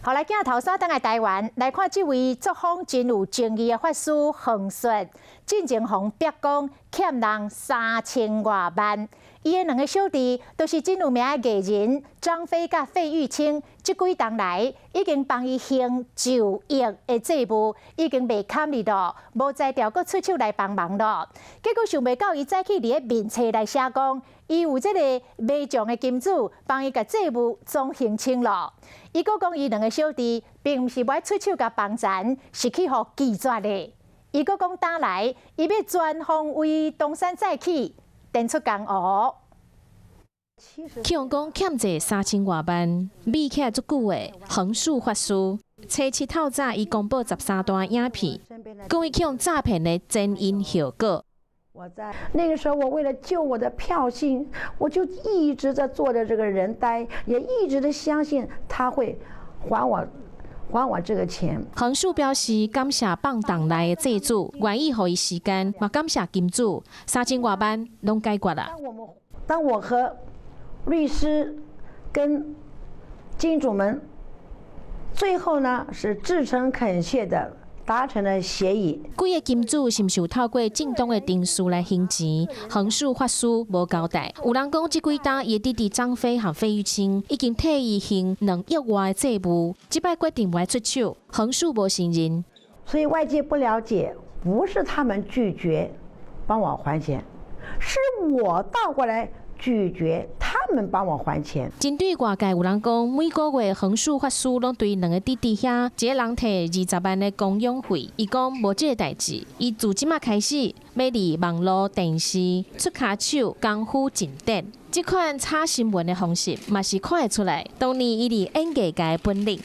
好，來鏡頭轉轉來台灣，來看這位作風真有爭議的法師橫澍，進前予人逼供欠人3000外萬。伊的兩个小弟都是真有名的藝人張飛佮費玉清，這幾冬來已經幫伊還9億的債務，已經袂堪哩囉，無才調閣出手來幫忙囉。結果想袂到伊早起佇咧面冊來寫講，伊有這個迷障的金主幫伊共債務總還清囉。伊閣講伊兩个小弟並毋是欲出手共幫錢，是去予拒絕的。伊閣講今來，伊欲全方位東山再起，顛出江湖。去予人講欠債3000外萬，比起來足久的橫澍法師，初七透早伊公布13段影片，講伊去予詐騙的前因後果。我在那個時候，我為了救我的票信，我就一直在做着這個人呆，也一直的相信他會還我這個錢。橫澍表示感謝放動來的債主，願意予伊時間，嘛感謝金主，3000外萬攏解決啦。當我和律師跟金主們最後呢，是至誠懇切的達成了協議。幾个金主是毋是有透過正當的程序來還錢？橫澍法師無交代。有人講，這幾冬伊的弟弟張飛和費玉清已經替伊還2億外的債務，這擺決定無愛出手，橫澍無承認。所以外界不了解，不是他們拒絕幫我還錢，是我倒過來拒絕他們幫我還錢。針對外界有人講，每個月橫澍法師攏對兩个弟弟遐一個人提20萬的供養費，伊講無這个代誌。伊自這馬開始，欲佇網路電視出跤手功夫進展。這款炒新聞的方式，嘛是看會出來，當年伊佇演藝界的本領。